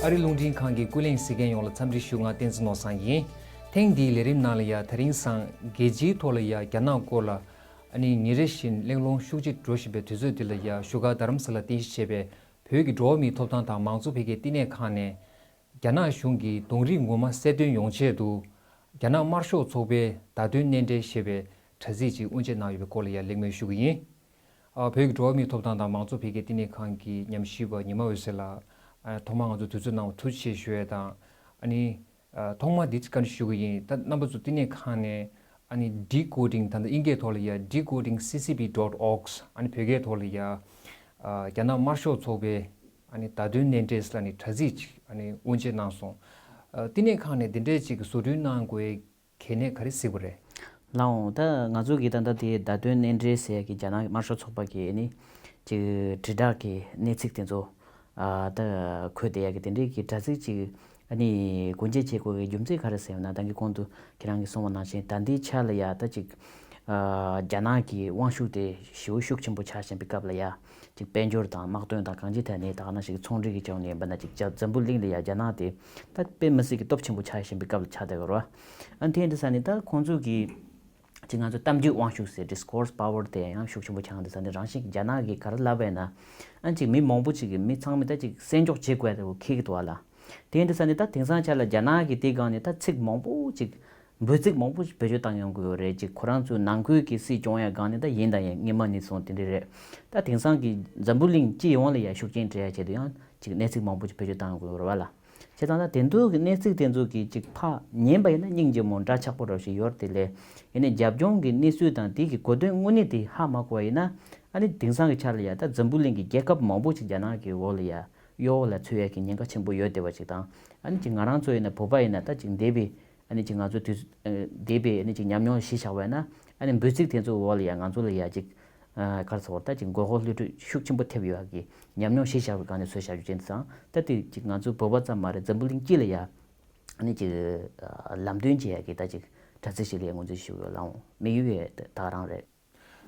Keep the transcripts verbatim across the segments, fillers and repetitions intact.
ཨ་རི་རླུང་འཕྲིན་ཁང་གི་ཀུན་གླེང་གཟིགས་མཁན་ཡོངས་ལ་འཚམས་འདྲི་ཞུ། ང་བསྟན་འཛིན་ནོར་བཟང་ཡིན། ཐེངས་འདིའི་ལས་རིམ་ནང་ལ་ཡ་དེ་རིང་སང་རྒྱལ་སྤྱིའི་ཐོག་ལ་ཡ་རྒྱ་ནག་སྐོར་ལ་ཨ་ནི་ཉིན་རེ་བཞིན་གླེང་སློང་ཤུགས་ཆེ་འགྲོ་བཞིན་པའི་དུས་ཚོད་འདི་ལ་ཡ་བཞུགས་སྒར་རྡ་རམ་ས་ལ་རྟེན་གཞི་བྱས་པའི་བོད་ཀྱི་འགྲོ་བ་མིའི་ཐོབ་ཐང་དང་མང་གཙོ་འཕེལ་རྒྱས་བསྟི་གནས་ཁང་ནས། རྒྱ་ནག་གཞུང་གི་གདོང་རིས་ངོ་མ་གསལ་སྟོན་ཡོང་ཆེད་དུ། རྒྱ་ནག་དམར་ཤོག་ཚོགས་པའི་བརྡ་དོན་སྣེ་འདྲེན་ཞེས་པའི་དྲ་ཚིགས་ཅིག་དབུ་འབྱེད་གནང་ཡོད་པའི་སྐོར་ལ་ཡང་གླེང་མོལ་ཞུ་གི་ཡིན། ཨ། བོད་ཀྱི་འགྲོ་བ་མིའི་ཐོབ་ཐང་དང་མང་གཙོ་འཕེལ་རྒྱས་བསྟི་གནས་ཁང་གི་ཉམས་ཞིབ་པ་ཉི་མ་འོད་ཟེར་ལགས། ཨ། ཐོག་མར་ང་ཚོ་དུས་ཚོད་གནང་བར་ཐུགས་རྗེ་ཆེ་ཞུ་ཡས་དང་། ཨ་ནི། ཨ། ཐོག་མར་འདི་བཀའ་འདྲི་ཞུ་གི་ཡིན། ད་རྣམ་པ་ཚོ་བསྟི་གནས་ཁང་ནས་ཨ་ནི་decoding། ད་ལྟ་དབྱིན་སྐད་ཐོག་ལ་ཡ་decoding C C P dot org། ཨ་ནི་བོད་སྐད་ཐོག་ལ་ཡ། ཨ། རྒྱ་ནག་དམར་ཤོག་ཚོགས་པའི་ཨ་ནི་བརྡ་དོན་སྣེ་འདྲེན་ལ་ནི་དྲ་ཚིགས་ཅིག་ཨ་ནི་དབུ་འབྱེད་གནང་སོང་། ཨ། བསྟི་གནས་ཁང་ནས་འདི་འདྲའི་ཅིག་བཟོ་སྐྲུན་གནང་དགོས་གལ་གནད་ག་རེ་གཟིགས་པ་རེད། ལགས་འོང་། ད་ང་ཚོ་གི་ད་ལྟ་དེ་བརྡ་དོན་སྣེ་འདྲེན་ཟེར་ཡ་གི་རྒྱ་ནག་དམར་ཤོག་ཚོགས་པ་གི་ཨ་ནི་ཅིག་དྲིལ་བསྒྲགས་ཀྱི་གནས་ཚིག་དེ་ཚོ། ཨ། ད་འཁོད་བསྡད་ཡ་གི་དེ་འདྲའི་གི་དྲ་ཚིགས་ཅིག་ཨ་ནི་སྒོ་འབྱེད་བྱེད་དགོས་ཀྱི་རྒྱུ་མཚན་ག་རེ་ཟེར་ན། ད་གིན་གོང་དུ་ཁྱེད་རང་གིས་གསུངས་པ་ནང་བཞིན་ད་ལྟའི་ཆ་ལ་ཡ་ད་ཅིག་ཨ། རྒྱ་ནག་གི་དབང་ཤུགས་དེ་ཞེ་པོ་ཤུགས་ཆེན་པོ་ཆགས་བཞིན་པའི་སྐབས་ལ་ཡ། ཅིག་དཔལ་འབྱོར་དང་དམག་དོན་དང་གང་ཅིའི་ཐད་ནས་ད་ག་ནང་བཞིན་ཚོང་འབྲེལ་གྱི་ཆ་ནས་ཡིན་པ་ན་ཅིག་འཛམ་བུ་གླིང་ལ་ཡ་རྒྱ་ནག་དེ་ད་དཔེ་མི་སྲིད་ཀྱི་སྟོབས་ཆེན་པོ་ཆགས་བཞིན་པའི་སྐབས་ལ་ཆགས་བསྡད་ཡོད་རེད་བ། ཨ། དེ་འདྲ་ས་ནས་ད་ཁོང་ཚོ་གི་ཅིག་ང་ཚོ་གཏམ་རྒྱུད་དབང་ཤུགས་ཟེར། discourse power དེ་ཡང་ཤུགས་ཆེན་པོ་ཆགས་འདུག་ས་ནས་རང་བཞིན་གྱི་རྒྱ་ནག་གིས་ག་རེ་ལབ་པ་ཡིན་ན། ཨ། ཅིག་མི་མང་པོ་ཅིག་གིས་མི་ཚང་མས་ད་ཅིག་གསན་འཇོག་བྱེད་དགོས་ཡ་དེ་འཁེལ་གྱི་འདུག་བ་ལ། དེ་འདྲ་ས་ནས་ད་དེང་སང་ཆ་ལ་རྒྱ་ནག་གི་དེ་སྒང་ནས་ད་ཚིག་མང་པོ་ཅིག་འབོད་ཚིག་མང་པོ་ཞིག་བེད་སྤྱོད་བཏང་ཡོང་གི་ཡོད་རེད། ཅིག་ཁོ་རང་ཚོའི་ནང་ཁུལ་གྱི་སྲིད་སྐྱོང་ཡ་སྒང་ནས་ད་ཡིན་དང་ཡིན། སྔོན་མ་ནས་བཟུང་དེ་འདྲ་རེད། ད་དེང་སང་གི་འཛམ་བུ་གླིང་སྤྱི་ཡོངས་ལ་ཡ་ཤུགས་རྐྱེན་སྤྲད་ཡ་ཆེད་དུ་ཡང་ཅིག་གནས་ཚིག་མང་པོ་ཞིག་བེད་སྤྱོད་བཏང་ཡོང་གི་ཡོད་རེད་བ་ལ། བྱས་ཙང་ད་དེ་ཚོ་གི་གནས་ཚིག་དེ་ཚོ་གི་ཅིག་ཕར་ཉན་པ་ཡིན་ན་སྙིང་རྗེ་མོ་འདྲ་ཆགས་པོ་རོ་ཞིག་ཡོད་རེད། དེ་ལས་ཡིན་ནའི་རྒྱབ་ལྗོངས་ཀྱི་གནས་ཚུལ་དང་དེ་གི་གོ་དོན་དངོས་གནས་དེ་ཧ་མ་གོ་བ་ཡིན་ན། ཨ་ནི་དེང་སང་གི་ཆ་ལ་ཡ་ད་འཛམ་བུ་གླིང་གི་རྒྱལ་ཁབ་མང་པོ་ཞིག་རྒྱ་ནག་གི་འོག་ལ་ཡ་གཡོ་བ་ལ་ཚུད་ཡ་གི་ཉེན་ཁ་ཆེན་པོ་ཡོད་བསྡད་པ་ཞིག་དང་། ཨ་ནི་ཅིག་ང་རང་ཚོ་ཡིན་ན་བོད་པ་ཡིན་ན་ད་ཅིག་འདས་པའི་ཨ་ནི་ཅིག་ང་ཚོ་དུས་ཨ་འདས་པའི་ཨ་ནི་ཅིག་ཉམས་མྱོང་གཞི་བཞག་པ་ཡིན་ན། ཨ་ནི་འབོད་ཚིག་དེ་ཚོའི་འོག་ལ་ཡ་ང་ཚོ་ལ་ཡ་ཅིག་ཨ་ག་རེ་ཟེར་བ། ད་ཅིག་མགོ་སྐོར་གློད་གྲོལ་ཤུགས་ཆེན་པོ་ཐེབས་ཡོད་ཡ་གི་ཉམས་མྱོང་གཞི་བཞག་པའི་སྒང་ནས་བཟོས་བཞག་རྒྱུ་ཅན་དེ་ཚང་ད་དེ་ཅིག་ང་ཚོ་བོད་པ་ཙམ་མ་རེད། འཛམ་བུ་གླིང་སྤྱི་ལ་ཡ་ཨ་ནི་ཅིག་ཨ་ལམ་སྟོན་བྱེད་ཡ་གི་ད་ཅིག་དྲ་ཚིགས་ཤིག་ལ་ཡ་ངོས་འཛིན་ཞུ་གི་ཡོད། ལགས་འོང་། དམིགས་ཡུལ་ཡ་ད་ག་རང་རེད།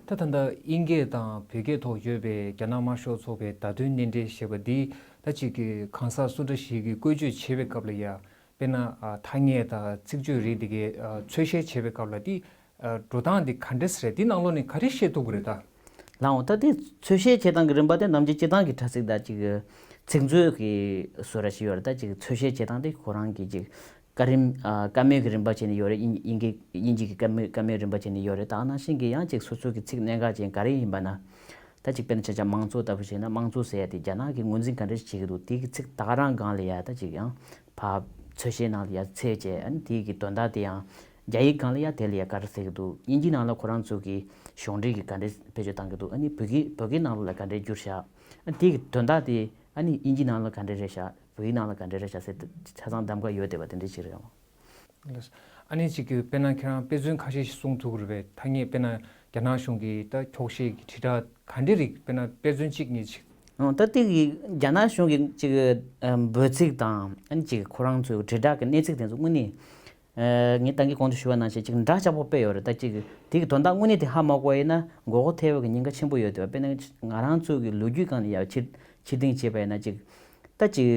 ད་ད་ལྟ་དབྱིན་སྐད་དང་བོད་སྐད་ཐོག་ཡོད་པའི་རྒྱ་ནག་དམར་ཤོག་ཚོགས་པའི་བརྡ་དོན་སྣེ་འདྲེན་ཞེས་པ་འདི་ད་ཅིག་གི་གང་ཟག་སུ་འདྲ་ཞིག་གིས་བཀོལ་སྤྱོད་བྱེད་པའི་སྐབས་ལ་ཡ། དཔེར་ན་ཨ་ཐ་སྙད་དང་ཚིག་བརྗོད་རིགས་འདི་གའི་ཨ་འཚོལ་བཤེར་བྱེད་པའི་སྐབས་ལ་འདི་ཨ་འགྲོ་སྟངས་འདི་ག་འདྲས་རེད། འདི་ནང་ལོགས་ནས་ག་རེ་ཤེས་ཐུབ་ཀྱི་རེད་ད། ལགས་འོང་། ད་འདི་འཚོལ་བཤེར་བྱེད་སྟངས་ཀྱི་རིམ་པ་དེ་ནམ་རྒྱུན་སྤྱིར་བཏང་གི་དྲ་ཚིགས་དང་ཅིག་ཚིག་མཛོད་ཀྱི་བཟོ་འདྲ་ཞིག་ཡོད་རེད། ད་ཅིག་འཚོལ་བཤེར་བྱེད་སྟངས་དེ་ཁོ་རང་གི་ཅིག་བཀའ་རིམ། ཨ། བཀའ་མོལ་གྱི་རིམ་པ་བྱས་ནས་ཡོད་རེད། དབྱིན་དབྱིན་སྐད་དབྱིན་ཇི་གི་བཀའ་མོལ་བཀའ་མོལ་རིམ་པ་བྱས་ནས་ཡོད་རེད། ད་ནང་བཞིན་གྱི་ཡང་ཅིག་སོ་སོ་གི་ཚིག་གནད་འགག་ཅན་ག་རེ་ཡིན་པ་ན། ད་ཅིག་དཔེར་ན་ཆ་བཞག་དམངས་གཙོ་ལྟ་བུ་བྱས་ན་དམངས་གཙོ་ཟེར་ཡ་དེ་རྒྱ་ནག་གིས་ངོས་འཛིན་ག་འདྲ་ཞིག་བྱེད་ཀྱི་འདུག་དེ་གི་ཚིག་ད་ག་རང་སྒང་ལ་ཡ་ད་ཅིག་ཡང་ཕར་འཚོལ་བཤེར་ནང་ལ་ཡ་འཚོལ་བྱས། ཨ་ནི་དེ་གི་དོན་དག་དེ་ཡང་རྒྱ་ཡིག་སྒང་ལ་ཡ་དེ་ལ་ཡ་ག་རེ་ཟེར་གྱི་འདུག་དབྱིན་ཇི་ནང་ལ་ཁོ་རང་ཚོ་གི་གཞུང་འབྲེལ་གྱི་ག་འདྲ་བེད་སྤྱོད་བཏང་གི་འདུག་ཨ་ནི་བོད་སྐད་བོད་སྐད་ནང་ལོགས་ལ་ག་འདྲ་བསྒྱུར་བཞག་ཨ་ནི་དེ་གི་དོན་དག་དེ་ཨ་ནི་དབྱིན་ཇི་ནང་ལ་ག་འདྲ་རེད་བཞག་བོད་ཡིག་ནང་ལ་ག་འདྲ་རེད་བཞག་ཟེར་ཆ་ཚང་གདམ་ག་ཡོད་བསྡད་པ་དེ་འདྲ་ཞིག་རེད། ཨ་ནི་ཅིག་གི་དཔེར་ན་ཁྱེད་རང་དཔེ་མཚོན་ཁ་ཤས་ཤིག་གསུང་ཐུབ་ཀྱི་རེད་པས། ཐ་སྙད་དཔེར་ན་རྒྱ་ནག་གཞུང་གི་ད་འཁྱོག་བཤད་ཀྱི་དྲིལ་བསྒྲགས་ག་འདྲ་རིགས། དཔེར་ན་དཔེ་མཚོན་གཅིག་གཉིས་ཅིག་ཨང་། ད་ལྟའི་གི་རྒྱ་ནག་གཞུང་གི་ཅིག་ཨ་འབོད་ཚིག་དང་ཨ་ནི་ཅིག་ཁོ་རང་ཚོའི་དྲིལ་བསྒྲགས་ཀྱི་གནས་ཚིག་དེ་ཚོ་དངོས་གནས། ཨ། ངས་ད་གིན་གོང་དུ་ཞུས་པ་ནང་བཞིན་ཅིག་འདྲ་ཆགས་པོ་དཔེ་ཡོད་རེད། ད་ཅིག་དེ་གི་དོན་དག་དངོས་གནས་དེ་ཧ་མ་གོ་ཡིན་ན་མགོ་སྐོར་ཐེབས་ཡོད་ཀྱི་ཉེན་ཁ་ཆེན་པོ་ཡོད་དེ་བ། དཔེར་ན་ང་རང་ཚོ་གི་ལོ་རྒྱུས་སྒང་ནས་ཡ་ཕྱིར་ཕྱིར་འཐེན་བྱས་པ་ཡིན་ན་ཅིག་ད་ཅིག་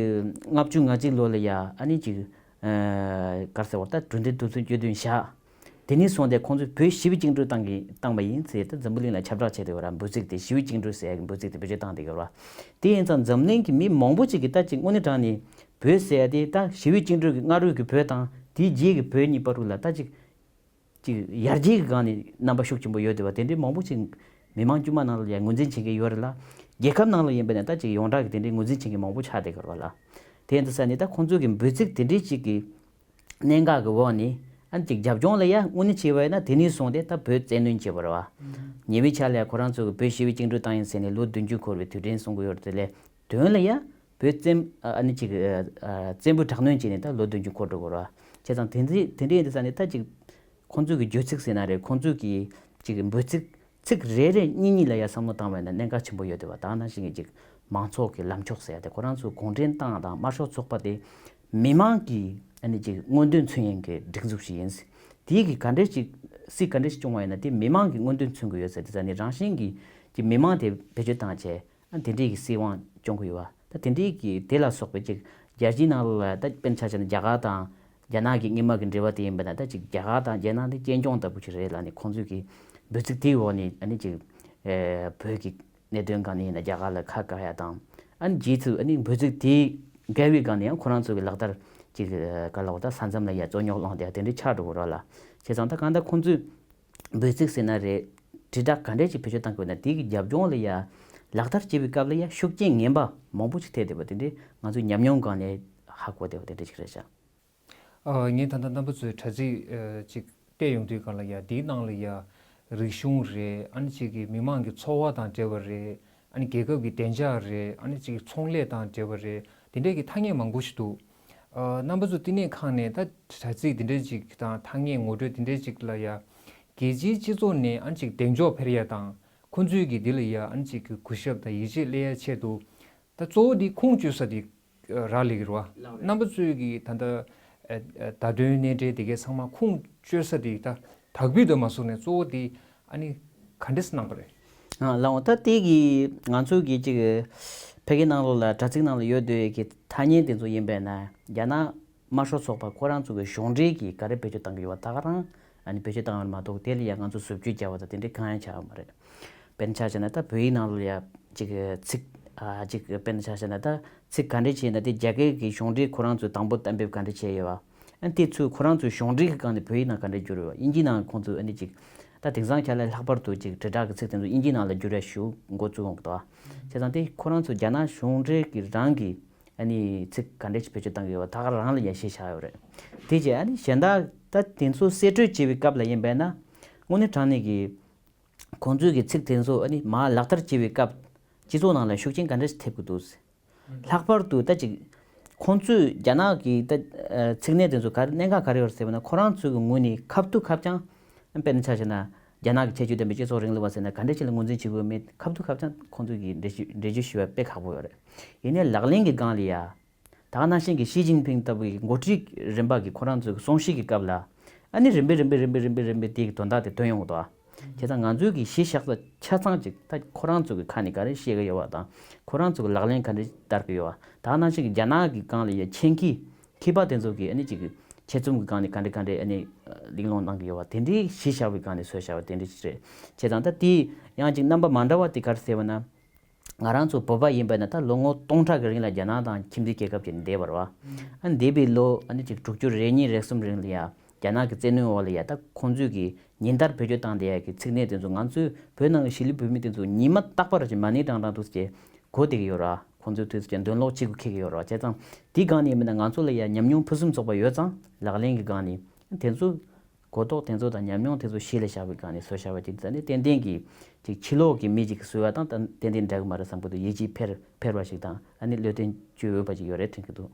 ལྔ་བཅུ་ང་གཅིག་ལོ་ལ་ཡ་ཨ་ནི་ཅིག་ཨ། ག་རེ་ཟེར་བ། ད་གྲུབ་འབྲས་དུས་ཚོད་བཅུ་བདུན་བཞག་དེ་ནས་བཟུང་སྟེ་ཁོང་ཚོས་བོད་ཞི་བའི་བཅིངས་འགྲོལ་བཏང་གི་བཏང་བ་ཡིན་ཟེར་ད་འཛམ་བུ་གླིང་ལ་ཁྱབ་བསྒྲགས་བྱས་ཏེ་ཡོད་ར། འབོད་ཚིག་དེ་ཞི་བའི་བཅིངས་འགྲོལ་ཟེར་ཡ་གི་འབོད་ཚིག་དེ་བེད་སྤྱོད་བཏང་བསྡད་ཡོད་ར། དེ་ཡིན་ཙང་འཛམ་གླིང་གི་མི་མང་པོ་ཅིག་གིས་ད་ཅིག་དངོས་གནས་དྲང་ནས་བོད་ཟེར་ཡ་དེ་ད་ཞི་བའི་བཅིངས་འགྲོལ་གྱི་སྔ་རོལ་གྱི་བོད་དང་དེའི་རྗེས་ཀྱི་བོད་གཉིས་བར་དུ་ལ་ད་ཅིག་ཅིག་ཡར་རྒྱས་ཀྱི་སྒང་ནས་རྣམ་པ་ཤུགས་ཆེན་པོ་ཡོད་བསྡད་པ་དེ་འདྲའི་མང་པོ་ཅིག་མི་མང་དཀྱུས་མ་ནང་ལ་ཡ་ངོས་འཛིན་བྱེད་མཁན་ཡོད་རེད་ལ། རྒྱལ་ཁབ་ནང་ལ་ཡིན་པ་ན་ད་ཅིག་ཡོངས་གྲགས་ཀྱི་དེ་འདྲའི་ངོས་འཛིན་བྱེད་མཁན་མང་པོ་ཆགས་བསྡད་ཀྱི་རེད་བ་ལ། དེ་ཡིན་དུས་ས་ནས་ད་ཁོང་ཚོ་གི་འབོད་ཚིག་དེ་འདྲའི་ཅིག་གི་གནད་འགག་གི་འོག་ནས་ཨ་ནི་ཅིག་རྒྱབ་ལྗོངས་ལ་ཡ་དངོས་གནས་བྱས་པ་ཡིན་ན་དེ་ནས་བཟུང་སྟེ་ད་བོད་བཙན་གནོན་བྱས་པ་རེད་བ། ཉེ་བའི་ཆར་ལ་ཡ་ཁོ་རང་ཚོ་གི་བོད་ཞི་བའི་བཅིངས་འགྲོལ་བཏང་ཡིན་ཟེར་ནས་ལོ་བདུན་ཅུ་འཁོར་བའི་དུས་དྲན་གསུང་གི་ཡོད་རེད། དེ་ལས་དོན་ལ་ཡ་བོད་བཙན་ཨ་ནི་ཅིག་ཨ་བཙན་པོའི་དྲག་གནོན་བྱས་ནས་ད་ལོ་བདུན་ཅུ་འཁོར་འགྲོ་གི་རེད་བ། བྱས་ཙང་དེ་འདྲའི་དེ་འདྲའི་ཡིན་དུས་ས་ནས་ད་ཅིག་ཁོང་ཚོ་གི་བརྗོད་ཚིག་ཟེར་ན་རེད། ཁོང་ཚོ་གི་ཅིག་འབོད་ཚིག་ཚིག་རེ་རེ་གཉིས་གཉིས་ལ་ཡ་བསམ་བློ་བཏང་བ་ཡིན་ན་གནད་འགག་ཆེན་པོ་ཡོད་བསྡད་པ། ད་ནང་བཞིན་གྱི་ཅིག་མང་ཚོགས་ཀྱི་ལམ་ཕྱོགས་ཟེར་ཡ་དེ་ཁོ་རང་ཚོ་གུང་ཁྲན་ཏང་དང་དམར་ཤོག་ཚོགས་པ་དེ་མི་མང་གི་ཨ་ནི་ཅིག་མངོན་འདོད་མཚོན་ཡས་ཀྱི་སྒྲིག་འཛུགས་ཤིག་ཡིན། དེའི་གི་ག་འདྲས་ཅིག་སྲིད་ག་འདྲས་ཤིག་སྐྱོང་བ་ཡིན་ན་དེ་མི་མང་གི་མངོན་འདོད་མཚོན་གྱི་ཡོད་ཟེར་དེ་ཟ་ནི་རང་བཞིན་གྱི་ཅིག་མི་མང་དེ་བེད་སྤྱོད་བཏང་བྱས་ཨ་དེ་འདྲས་ཀྱི་སྲིད་དབང་སྐྱོང་གི་ཡོད་བ། ད་དེ་འདྲས་ཀྱི་དེ་ལ་སོགས་པའི་ཅིག་ རྒྱལ་སྤྱིའི་ནང་ལ་ད་དཔེར་ན་ཆ་བཞག་ན་རྒྱ་གར་དང་རྒྱ་ནག་གི་སྔོན་མ་གི་འབྲེལ་བ་དེ་ཡིན་པ་ན་ད་ཅིག་རྒྱ་གར་དང་རྒྱ་ནག་དེ་གཅེན་གཅུང་ལྟ་བུ་ཞིག་རེད་ལབ་ནས་ཁོང་ཚོས་ཀྱི་འབོད་ཚིག་དེའི་འོག་ནས་ཨ་ནི་ཅིག་ཨེ་བོད་ཀྱི་གནད་དོན་སྒང་ནས་ཡིན་ན་རྒྱ་གར་ལ་ཁ་བཀག་ཡ་དང་། ཨ་ནི་རྗེས་སུ་ཨ་ནི་འབོད་ཚིག་དེ་འགལ་བའི་སྒང་ནས་ཡང་ཁོ་རང་ཚོ་གི་ལག་བསྟར་ཅིག་ག་ལ་བ་ད་ས་མཚམས་ལ་ཡ་རྩོད་རྙོག་སློང་བསྡད་དེ་འདྲའི་ཆགས་འགྲོ་གི་རེད་ལ། བྱས་ཙང་ད་གང་ལྟར་ཁོང་ཚོས་འབོད་ཚིག་ཟེར་ན་རེད། དྲིལ་བསྒྲགས་ག་འདྲས་ཅིག་བེད་སྤྱོད་བཏང་དགོས་ན་དེ་གི་རྒྱབ་ལྗོངས་ལ་ཡ་ལག་བསྟར་བྱེད་པའི་སྐབས་ལ་ཡ་ཤུགས་རྐྱེན་ངན་པ་མང་པོ་ཅིག་ཐེབས་བསྡད་པ་དེ་འདྲས་ང་ཚོའི་ཉམས་མྱོང་སྒང་ནས་ཧ་གོ་བསྡད་པ་དེ་འདྲས་ཅིག་རེད་ཤག་ཨ། ངས་ད་ལྟ་རྣམ་པ་ཚོའི་དྲ་ཚིགས་ཨ་ཅིག་བལྟས་ཡོང་དུས་སྒང་ལ་ཡ་དེའི་ནང་ལ་ཡ་རིག་གཞུང་རེད། ཨ་ནི་ཅིག་གི་མི་མང་གི་འཚོ་བ་དང་འབྲེལ་བ་རེད། ཨ་ནི་རྒྱལ་ཁབ་ཀྱི་བདེ་འཇགས་རེད། ཨ་ནི་ཅིག་ཚོང་ལས་དང་འབྲེལ་བ་རེད། དེ་འདྲས་ཀྱི་ཐ་སྙད་མང་པོ་ཞིག་འདུག་ཨ། རྣམ་པ་ཚོ་བསྟི་གནས་ཁང་ནས་ད་དྲ་ཚིགས་དེ་འདྲས་ཅིག་དང་ཐ་སྙད་ངོ་སྤྲོད་དེ་འདྲས་ཅིག་ལ་ཡ་རྒྱལ་སྤྱིའི་སྤྱི་ཚོགས་ནས་ཨ་ནི་ཅིག་གདེང་འཇོག་འཕེར་ཡ་དང་ཁོང་ཚོས་ཀྱི་འདི་ལ་ཡ་ཨ་ནི་ཅིག་གི་གུས་ཞབས་དང་ཡིད་ཆེས་སླེབས་ཡ་ཆེད་དུ། ད་གཙོ་བོ་འདི་ཁུངས་བཅོལ་ས་འདི་རག་ལས་ཀྱི་རེད་བ། རྣམ་པ་ཚོས་ཀྱི་ད་ལྟ་ཨ་ཨ་བརྡ་དོན་སྣེ་འདྲེན་དེ་གའི་ཚང་མ་ཁུངས་བཅོལ་ས་འདི་ད་དག་པའི་དུ་མ་སོང་ནས་གཙོ་བོ་འདི་ཨ་ནི་ག་འདྲས་གནང་པ་རེད། ཨ་ལགས་འོང་ད་དེ་གི་ང་ཚོས་ཀྱི་ཅིག་ཕ་གི་ནང་ལོགས་ལ་དྲ་ཚིགས་ནང་ལ་ཡོད་འདོད་ཀྱི་ཐ་སྙད་དེ་ཚོ་ཡིན་པས་ན་རྒྱ་ནག་དམར་ཤོག་ཚོགས་པ་ཁོ་རང་ཚོ་གི་གཞུང་འབྲེལ་གྱི་ག་རེ་བེད་སྤྱོད་བཏང་གི་ཡོད་པ་ད་ག་རང་ཨ་ནི་བེད་སྤྱོད་བཏང་བ་མ་གཏོགས་དེ་ལ་ཡ་ང་ཚོ་བཟོ་བཅོས་བརྒྱབ་པ་དང་དེ་འདྲའི་གང་ཡང་བྱ་བ་མ་རེད། དཔེར་ན་ཆ་བཞག་ན་ད་བོད་ཡིག་ནང་ལ་ཡ་ཅིག་ཚིག་ཨ་ཅིག་དཔེར་ན་ཆ་བཞག་ན་ད་ཚིག་ག་འདྲས་བྱས་ན་དེ་རྒྱ་སྐད་ཀྱི་གཞུང་འབྲེལ་ཁོ་རང་ཚོས་དང་པོ་གཏན་འབེབས་ག་འདྲས་བྱས་ཡོད་པ། ཨ་དེ་ཚོས་ཁོ་རང་ཚོའི་གཞུང་འབྲེལ་གྱི་སྒང་ནས་བོད་ཡིག་ནང་ག་འདྲས་བསྒྱུར་ཡོད་པ། དབྱིན་ཇིའི་ནང་ཁོང་ཚོས་ཨ་ནི་ཅིག་ད་དེང་སང་ཆ་ལ་ལྷག་པར་དུ་ཅིག་དྲིལ་བསྒྲགས་ཀྱི་ཚིག་དེ་ཚོ་དབྱིན་ཇིའི་ནང་ལ་བསྒྱུར་ཡ་ཞུ་འགོ་བཙུགས་ཡོང་གི་འདུག་བ། བྱས་ཙང་དེ་ཁོ་རང་ཚོ་རྒྱ་ནག་གཞུང་འབྲེལ་གྱི་རང་གི་ཨ་ནི་ཚིག་ག་འདྲས་ཅིག་བེད་སྤྱོད་བཏང་གི་ཡོད་པ་ད་ག་རང་ལ་ཡ་གཞི་བཞག་ཡོད་རེད། དེ་རྗེས་ཨ་ནི་གཞན་དག་ད་དེ་ཚོ་གསེད་བཀྲོལ་བྱེད་པའི་སྐབས་ལ་ཡིན་པས་ན་དངོས་གནས་དྲང་གནས་ཀྱི་ཁོང་ཚོས་ཀྱི་ཚིག་དེ་ཚོ་ཨ་ནི་མར་ལག་བསྟར་བྱེད་པའི་སྐབས་སྤྱི་ཚོགས་ནང་ལ་ཤུགས་རྐྱེན་ག་འདྲས་ཐེབས་ཀྱི་འདུག་ལྷག་པར་དུ་ད་ཅིག་ཁོང་ཚོས་རྒྱ་ནག་གི་ད་ཚིག་སྣེ་དེ་ཚོ་ག་རེ་གནད་འགག་ག་རེ་ཡོད་རེད་ཟེར་བ་ན་ཁོ་རང་ཚོའི་གི་ངོས་ནས་ཁ་ཐུག་ཁ་བྱང་དཔེར་ན་ཆ་བཞག་ན་རྒྱ་ནག་གི་ཁྱད་ཆོས་ལྡན་པའི་སྤྱི་ཚོགས་རིང་ལུགས་པ་ཟེར་ན་ག་འདྲས་ཅིག་ལ་ངོས་འཛིན་བྱེད་དགོས་མེད་ཁ་ཐུག་ཁ་བྱང་ཁོང་ཚོས་ཀྱི་འགྲེལ་བརྗོད་འགྲེལ་བརྗོད་ཞུ་བ་དཔེ་ཁག་པོ་ཡོད་རེད། ཡིན་ནའི་ལག་ལེན་གྱི་སྒང་ལ་ཡ། ད་ག་ནང་བཞིན་གྱི་ཞི་ཅིན་ཕིང་ལྟ་བུའི་འགོ་ཁྲིད་རིམ་པ་གི་ཁོ་རང་ཚོའི་གསུང་བཤད་ཀྱི་སྐབས་ལ། ཨ་ནི་རིམ་པས་རིམ་པས་རིམ་པས་རིམ་པས་དེའི་དོན་དག་དེ་ཐོན་ཡོང་གི་འདུག་ཨ། བྱས་ཙང་ང་ཚོའི་གི་གཞི་བཞག་ས་ཆ་ཚང་ཅིག་ད་ཁོ་རང་ཚོ་གི་ཁ་ནས་ག་རེ་བཤད་ཀྱི་ཡོད་པ་དང་ཁོ་རང་ཚོ་གི་ལག་ལེན་ག་འདྲ་བསྟར་གྱི་ཡོད་པ། ད་ག་ནང་བཞིན་གྱི་རྒྱ་ནག་གི་སྒང་ལ་ཡ་ཆེད་མཁས་མཁས་པ་དེ་ཚོ་གི་ཨ་ནི་ཅིག་ཆེད་རྩོམ་གྱི་སྒང་ནས་ག་འདྲ་ག་འདྲ་ཨ་ནི་གླེང་སློང་གནང་གི་ཡོད་པ་དེ་འདྲའི་གཞི་བཞག་པའི་སྒང་ནས་བཟོས་བཞག་པ་དེ་འདྲ་ཅིག་རེད། བྱས་ཙང་ད་དེ་ཡང་ཅིག་རྣམ་པ་མ་འདྲ་བ་དེ་ག་རེ་ཟེར་བ་ན། ང་རང་ཚོ་བོད་པ་ཡིན་པ་ན་ད་ལོ་ངོ་སྟོང་ཕྲག་གི་རིང་ལ་རྒྱ་ནག་དང་ཁྱིམ་མཚེས་རྒྱལ་ཁབ་ཅིག་ནས་བསྡད་པ་རེད་བ། ཨ་འདས་པའི་ལོ་ཨ་ནི་ཅིག་དྲུག་ཅུ་རེ་གཉིས་རེ་གསུམ་རིང་ལ་ཡ་རྒྱ་ནག་གི་བཙན་གནོན་འོག་ལ་ཡ་ད་ཁོང་ཚོས་ཀྱི་ཉིན་ལྟར་བེད་སྤྱོད་བཏང་བསྡད་ཡ་གི་ཚིག་སྣེ་དེ་ཚོ་ང་ཚོའི་བོད་ནང་གི་གཞིས་ལུས་བོད་མི་དེ་ཚོ་ཉི་མ་རྟག་པར་ཅིག་མ་ཎི་བགྲང་བགྲང་འདུག་ཅེས་གོ་བསྡད་ཀྱི་ཡོད་རེད་བ། ཁོང་ཚོའི་དུས་ཚོད་ཀྱི་འདོན་ཀློག་བྱེད་དགོས་འཁེལ་གྱི་ཡོད་རེད་བ། བྱས་ཙང་དེའི་སྒང་ནས་ཡིན་པ་ན་ང་ཚོ་ལ་ཡ་ཉམས་མྱོང་ཕུན་སུམ་ཚོགས་པ་ཡོད་ཙང་ལག་ལེན་གྱི་སྒང་ནས་དེ་ཚོ། གོ་རྟོགས་དེ་ཚོ་དང་ཉམས་མྱོང་དེ་ཚོ་གཞི་ལ་བཞག་པའི་སྒང་ནས་བཟོས་བཞག་པ་ཅིག་ཙམ་ནི་ཏན་ཏན་གྱི་ཅིག་ཕྱི་ལོགས་ཀྱི་མི་ཅིག་གིས་བཟོས་པ་དང་ད་ཏན་ཏན་འདྲ་གི་མ་རེད་བསམ་གྱི་འདུག་ཡིད་ཆེས་འཕེར་འཕེར་བ་ཞིག་དང་ཨ་ནི་བློ་བརྟན་བཅོས་འོས་པ་ཅིག་ཡོད་རེད་དྲན་གྱི་འདུག་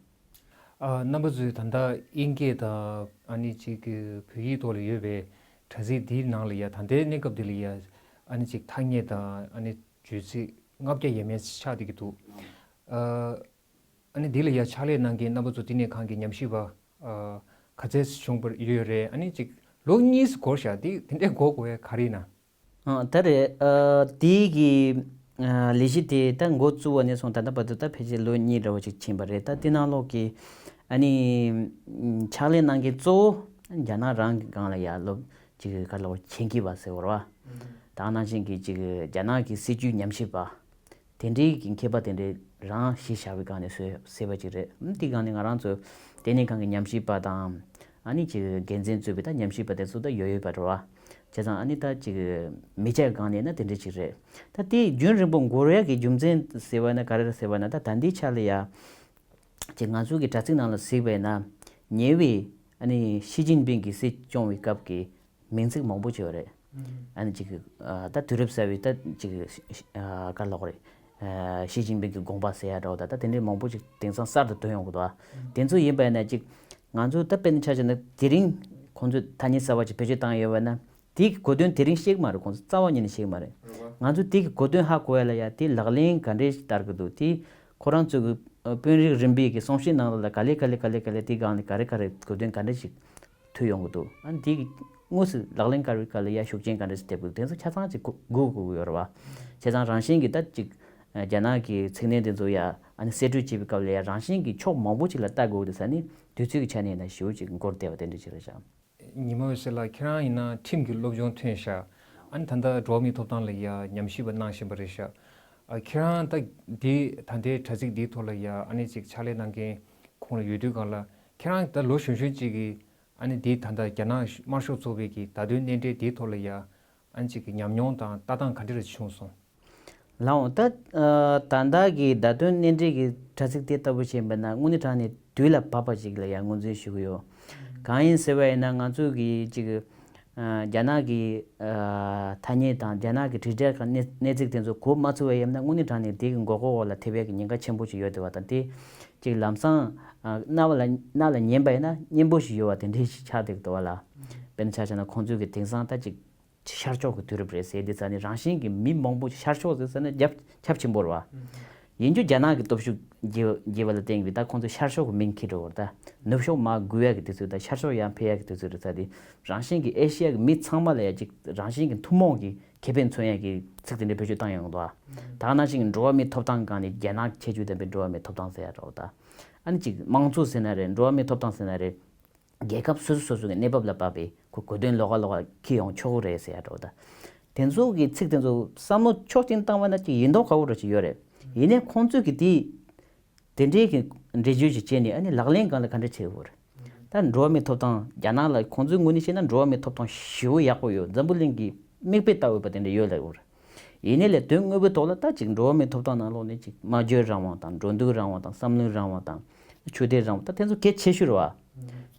ཨ། རྣམ་པ་ཚོས་ད་ལྟ་དབྱིན་སྐད་དང་ཨ་ནི་ཅིག་གི་བོད་ཡིག་ཐོག་ལ་ཡོད་པའི་དྲ་ཚིགས་འདིའི་ནང་ལ་ཡ་ད་ལྟའི་གནས་སྐབས་འདི་ལ་ཡ་ཨ་ནི་ཅིག་ཐ་སྙད་དང་ཨ་ནི་བརྗོད་ཚིག་ལྔ་བརྒྱ་ཡས་མས་ཆགས་བསྡད་ཀྱི་འདུག་ཨ། ཨ་ནི་འདི་ལ་ཡ་ཕྱག་ལས་གནང་མཁན་རྣམ་པ་ཚོ་འདི་ནས་གང་གི་ཉམས་ཞིབ་པ་ཨ་ག་ཚད་བྱུང་བ་ཡོད་རེད། ཨ་ནི་ཅིག་ལོ་གཉིས་འགོར་ཤག་དེ་དེ་འདྲའི་འགོར་དགོས་ཡ་ག་རེ་ཡིན་ན། ཨ་ད་རེད། ཨ་དེ་གི་ཨ་ལས་གཞི་དེ་ད་འགོ་བཙུགས་པ་ནས་བཟུང་ད་ལྟ་བར་དུ་ད་ཕལ་ཆེར་ལོ་གཉིས་འདྲ་བོ་ཅིག་ཕྱིན་པ་རེད། ད་དེ་ནང་ལོགས་ཀྱི་ཨ་ནི་ཕྱག་ལས་གནང་མཁན་གཙོ་བོ་རྒྱ་ནག་རང་གི་སྒང་ལ་ཡ་ལོ་ཅིག་ག་ལོ་ཆེད་མཁས་པ་ཟེར་བ་རེད་བ། ད་ག་ནང་བཞིན་གྱི་ཅིག་རྒྱ་ནག་གི་སྲིད་བྱུས་ཉམས་ཞིབ་པ། དེ་འདྲའི་གི་མཁས་པ་དེ་འདྲའི་རང་གཞི་བཞག་པའི་སྒང་ནས་བཟོས་བཟོས་པ་ཅིག་རེད། ཨ་དེའི་སྒང་ནས་ང་རང་ཚོ་ལྟེ་གནས་ཁང་གི་ཉམས་ཞིབ་པ་དང་ཨ་ནི་ཅིག་འགན་འཛིན་གཙོས་པའི་ད་ཉམས་ཞིབ་པ་དེ་ཚོ་ད་ཡོད་ཡོད་པ་རེད་བ། བྱས་ཙང་ཨ་ནི་ད་ཅིག་མི་ཆ་སྒང་ནས་ན་དེ་འདྲ་ཅིག་རེད། ད་དེ་རྒྱུན་རིང་པོ་འགོར་ཡག་གི་རྒྱུ་མཚན་ཟེར་བ་ན་ག་རེ་རེད་ཟེར་བ་ན་ད་ད་ལྟའི་ཆ་ལ་ཡ་ཅིག་ང་ཚོ་གི་དྲ་ཚིགས་ནང་ལ་གཟིགས་པས་ན་ཉེ་བའི་ཨ་ནི་ཞི་ཅིན་ཕིང་གི་སྲིད་སྐྱོང་བའི་སྐབས་ཀྱི་མིང་ཚིག་མང་པོ་ཅིག་ཡོད་རེད། ཨ་ནི་ཅིག་ཨ་ད་དུས་རབས་གསར་བའི་ད་ཅིག་ཨ་ག་ལབ་དགོས་རེད། ཨ་ཞི་ཅིན་ཕིང་གི་དགོངས་པ་ཟེར་ཡ་འདྲ་བོ་ད་ད་དེ་འདྲའི་མང་པོ་ཅིག་དེང་སང་གསར་དུ་ཐོན་ཡོང་གི་འདུག་ཨ། དེ་ཚོ་ཡིན་པ་ཡིན་ན་ཅིག་ང་ཚོ་ད་དཔེར་ན་ཆ་བཞག་ན་དེ་རིང་ཁོང་ཚོས་ཐ་སྙད་གསར་བ་ཅིག་བེད་སྤྱོད་བཏང་ཡོད་པ་ན་དེ་གི་གོ་དོན་དེ་རིང་ཤེས་ཀྱི་མ་རེད། ཁོང་ཚོ་རྩ་བ་ཉིད་ནས་ཤེས་ཀྱི་མ་རེད། ང་ཚོ་དེ་གི་གོ་དོན་ཧ་གོ་ཡ་ལ་ཡ་དེ་ལག་ལེན་ག་འདྲས་ཤིག་བསྟར་གི་འདུག་དེ་ཁོ་རང་ཚོ་གི་དཔོན་རིགས་རིམ་པས་ཀྱི་གསུང་བཤད་ནང་ལ་ག་ལེ་ག་ལེ་ག་ལེ་ག་ལེ་དེ་སྒང་ནས་ག་རེ་ག་རེ་གོ་དོན་ག་འདྲས་ཤིག་ཐོས་ཡོང་གི་འདུག་ཨ་ནི་དེ་གི་དངོས་སུ་ལག་ལེན་བསྟར་བའི་སྐབས་ལ་ཡ་ཤུགས་རྐྱེན་ག་འདྲ་ཞིག་ཐེབས་དགོས་དེ་ཚོ་ཆ་ཚང་ཅིག་གོ་དགོས་དགོས་ཀྱི་ཡོད་རེད་བ། བྱས་ཙང་རང་བཞིན་གྱི་ད་ཅིག་ རྒྱ་ནག་གི་ཚིག་སྣེ་དེ་ཚོ་ཡ་ཨ་ནི་གསེད་བཀྲོལ་བྱེད་པའི་སྐབས་ལ་ཡ་རང་བཞིན་གྱི་ཕྱོགས་མང་པོ་ཅིག་ལ་ལྟ་དགོས་འདུག་ས་ནི་དུས་ཚོད་ཀྱི་ཆ་ནས་ཡིན་ན་ཞེ་པོ་ཅིག་འགོར་བསྡད་པ་དེ་འདྲ་ཅིག་རེད་ཤག་ཉི་མ་འོད་ཟེར་ལགས། ཁྱེད་རང་ཡིན་ན་ཁྲིམས་ཀྱི་སློབ་སྦྱོང་ཐོན་ཤག་ཨ་ནི་ད་ལྟ་འགྲོ་བ་མིའི་ཐོབ་ཐང་ལ་ཡ་ཉམས་ཞིབ་པ་གནང་བཞིན་པ་རེད་ཤག་ཨ་ཁྱེད་རང་ད་འདི་ད་ལྟའི་དྲ་ཚིགས་འདིའི་ཐོག་ལ་ཡ་ཨ་ནི་ཅིག་ཕྱག་ལས་གནང་མཁན་ཁོང་ལ་ཡོད་དུས་སྒང་ལ་ཁྱེད་རང་ད་ལོ་གཞོན་གཞོན་ཅིག་གིས་ཨ་ནི་འདི་ད་ལྟ་རྒྱ་ནག་དམར་ཤོག་ཚོགས་པའི་གི་བརྡ་དོན་གནད་འགག་འདིའི་ཐོག་ལ་ཡ་ཨ་ནི་ཅིག་གི་ཉམས་མྱོང་དང་ལྟ་སྟངས་ག་འདྲ་རེ་བྱུང་སོང་། ལགས་འོང་། ད་ད་ལྟ་གི་བརྡ་དོན་གནད་འགག་གི་དྲ་ཚིགས་དེ་ལྟ་བུ་བྱས་པ་ན་དངོས་གནས་དྲང་གནས་དུས་ལ་བབ་པ་ཅིག་ལ་ཡང་ངོས་འཛིན་ཞུ་གི་ཡོད། གང་ཡིན་ཟེར་བ་ཡིན་ན་ང་ཚོ་གི་ཅིག་རྒྱ་ནག་གི་ཐ་སྙད་དང་རྒྱ་ནག་གི་དྲིལ་བསྒྲགས་ཀྱི་གནས་གནས་ཚིག་དེ་ཚོ་གོ་མ་ཚོར་བ་ཡིན་ན་དངོས་གནས་དྲང་གནས་དེ་གི་མགོ་སྐོར་འོག་ལ་ཐེབས་ཡག་གི་ཉེན་ཁ་ཆེན་པོ་ཅིག་ཡོད་བསྡད་པ་དང་དེ་ཅིག་ལམ་སང་རྣ་བ་ལ་རྣ་ལ་ཉན་པ་ཡིན་ན་སྙན་པོ་ཞིག་ཡོད་པ་དེ་འདྲ་ཞིག་ཆགས་བསྡད་ཀྱི་འདུག་བ་ལ། དཔེར་ན་ཆ་བཞག་ན་ཁོང་ཚོས་གི་དེང་སང་ད་ཅིག་ཤར་ཕྱོགས་ཀྱི་དུས་རབས་རེད་ཟེར་དུས་ཙ་ནི་རང་བཞིན་གྱིས་མི་མང་པོ་ཤར་ཕྱོགས་ཟེར་ཟེར་ན་རྒྱབ་ཁྱབ་ཆེན་པོ་རེད་བ། ཡིན་རྒྱུ་རྒྱ་ནག་གི་སྟོབས་ཤུགས་རྒྱས་རྒྱས་པ་ལ་བརྟེན་པའི་ད་ཁོང་ཚོས་ཤར་ཕྱོགས་ཀྱི་མིང་འཁྱེར་འགྲོ་བར་ད་ནུབ་ཕྱོགས་མར་རྒུད་ཡག་གི་དུས་ཚོད་དང་ཤར་ཕྱོགས་ཡར་འཕེལ་ཡག་གི་དུས་ཚོད་རེད་ཟེར་དུས་རང་བཞིན་གྱིས་ཨེ་ཤི་ཡ་གི་མི་ཚང་མ་ལ་ཡ་ཅིག་རང་བཞིན་གྱི་ཐུན་མོང་གི་ཁེ་ཕན་མཚོན་ཡག་གི་ཚིག་དེ་འདྲ་བེད་སྤྱོད་བཏང་ཡོང་གི་འདུག་བ། ད་ག་ནང་བཞིན་གྱི་འགྲོ་བ་མིའི་ཐོབ་ཐང་སྒང་ནས་རྒྱ་ནག་གི་ཁྱད་ཆོས་ལྡན་པའི་འགྲོ་བ་མིའི་ཐོབ་ཐང་ཟེར་ཡ་འདྲ་བོ་ད། ཨ་ནི་ཅིག་དམངས་གཙོ་ཟེར་ན་རེད། འགྲོ་བ་མིའི་ཐོབ་ཐང་ཟེར་ན་རེད། རྒྱལ་ཁབ་སོ་སོ་སོ་སོ་གི་གནས་བབ་ལ་དཔག་པའི་ཁོ་གོ་དོན་ལོགས་ཀ་ལོགས་ཀ་འཁྱེར་ཡོང་ཆོག་གི་རེད་ཟེར་ཡ་འདྲ་བོ་ད། དེ་ཚོ་གི་ཚིག་དེ་ཚོ་བསམ་བློ་ཕྱོགས་གཅིག་བཏང་བ་ན་ཅིག་ཡིན་མདོག་ཁ་པོ་འདྲ་ཅིག་ཡོད་རེད། ཡིན་ནའི་ཁོང་ཚོས་གི་དེ་དེ་འདྲའི་གི་འགྲེལ་བརྗོད་ཅིག་བྱས་ནས་ཨ་ནི་ལག་ལེན་སྒང་ལ་ག་འདྲ་བྱེད་དགོས་རེད། ད་འགྲོ་བ་མིའི་ཐོབ་ཐང་རྒྱ་ནག་ལ་ཁོང་ཚོའི་ངོས་ནས་བཤད་ན་འགྲོ་བ་མིའི་ཐོབ་ཐང་ཞེ་པོ་ཡག་པོ་ཡོད། འཛམ་བུ་གླིང་གི་མིག་དཔེ་ལྟ་འོས་པ་དེ་འདྲ་ཡོད་ལབ་ཡོད་རེད། ཡིན་ནའི་ལས་དོན་དངོས་པོའི་ཐོག་ལ་ད་ཅིག་འགྲོ་བ་མིའི་ཐོབ་ཐང་ནང་ལོགས་ནས་ཅིག་སྨྲ་བརྗོད་རང་དབང་དང་འགྲོ་འདུག་རང་དབང་དང་བསམ་བློའི་རང་དབང་དང་ཆོས་དད་རང་དབང་ད་དེ་ཚོ་གལ་ཆེ་ཤོས་རེད་བ།